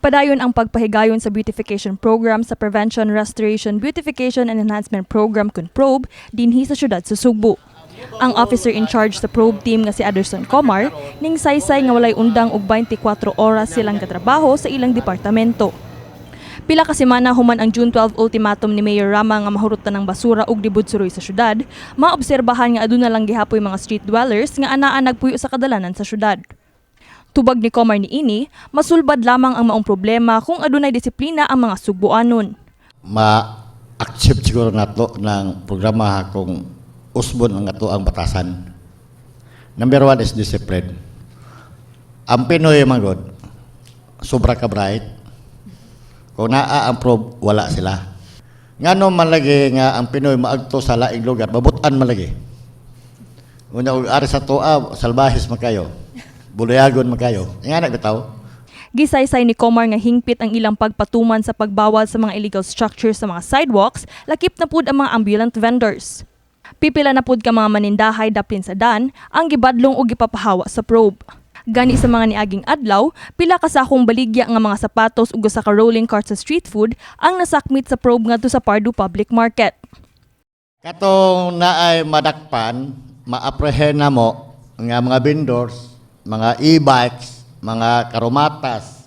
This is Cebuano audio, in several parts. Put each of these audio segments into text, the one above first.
Padayon ang pagpahigayon sa beautification program sa Prevention, Restoration, Beautification and Enhancement Program kun PROBE dinhi sa syudad sa Sugbo. Ang officer in charge sa probe team nga si Aderson Comar ning saysay nga walay undang og 24 oras silang katrabaho sa ilang departamento. Pila ka semana human ang June 12 ultimatum ni Mayor Rama nga mahurutan ng basura ug dibud suroy sa syudad, maobserbahan nga aduna lang gihapoy mga street dwellers nga anaa nagpuyo sa kadalanan sa syudad. Tubag ni Comar niini, masulbad lamang ang maong problema kung adunay disiplina ang mga Sugboanon. Ma-accept siguro nato ng programa kung usbon ang ato ang batasan. Number one is discipline. Ang Pinoy man gud, sobra ka bright. Kung naa ang probe, wala sila. Ngano man lagi nga ang Pinoy maagto sa laing lugar, mabutan man lagi. Unya og ari sa atoa, salbahis man kayo. Bulayagon man kayo. Nga na bitaw. Gisaysay ni Comar nga hingpit ang ilang pagpatuman sa pagbawal sa mga illegal structures sa mga sidewalks, lakip na pud ang mga ambulant vendors. Pipila na pud ka mga manindahay daplin sa dan ang gibadlong og gipapahawa sa probe. Gani sa mga niaging adlaw, pila ka sakong baligya nga mga sapatos ug usa ka rolling cart sa street food ang nasakmit sa probe ngadto sa Pardo Public Market. Katong naay madakpan, ma-apprehend na mo nga mga vendors, mga e-bikes, mga karumatas.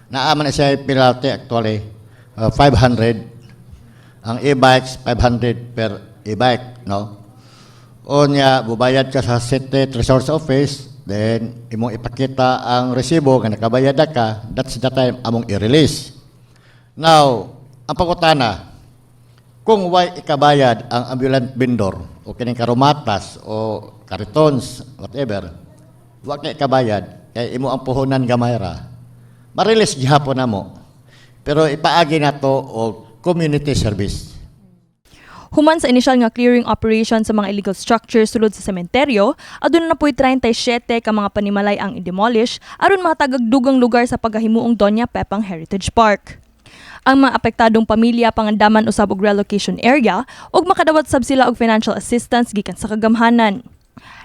Naa man na siya penalty actually, 500. Ang e-bikes, 500 per e-bike, no? O niya, bubayad ka sa City Treasurer's Office, then imong ipakita ang resibo nga nakabayad na ka, that's the time among i-release. Now, ang pangutana, kung way ikabayad ang ambulant vendor o kining karumatas o karitons, whatever, wa kay ikabayad, kay imo ang puhunan gamay ra, ma-release gihapon na mo. Pero ipaagi nato og community service. Human sa inisyal nga clearing operation sa mga illegal structures sulod sa sementeryo, aduna na po'y 37 ka mga panimalay ang i-demolish aron mahatagag dugang lugar sa paghahimuong Doña Pepang Heritage Park. Ang mga apektadong pamilya pangandaman usab og relocation area ug makadawat sab sila og financial assistance gikan sa kagamhanan.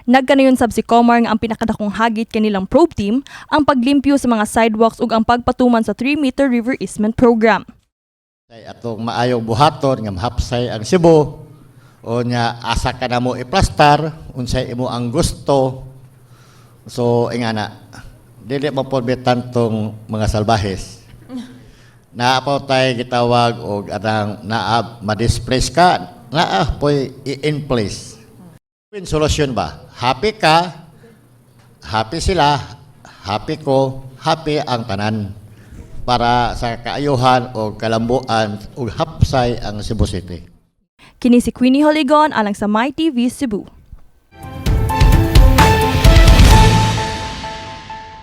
Nagkanayon sab si Comar nga ang pinakadakong hagit kanilang probe team ang paglimpyo sa mga sidewalks ug ang pagpatuman sa 3-meter river easement program. Kay atong maayong buhaton nga mahapsay ang Cebu o nya asa ka na mo iplastar unsay imo ang gusto. So ingana, dili mo porbe tantong mga salbahes naa po tay gitawag og anang naa ma-displace ka, naa poy i-in place. Win solusyon ba? Happy ka, happy sila, happy ko, happy ang tanan para sa kaayuhan o kalambuan ug hapsay ang Cebu City. Kini si Queenie Holigon alang sa MyTV Cebu.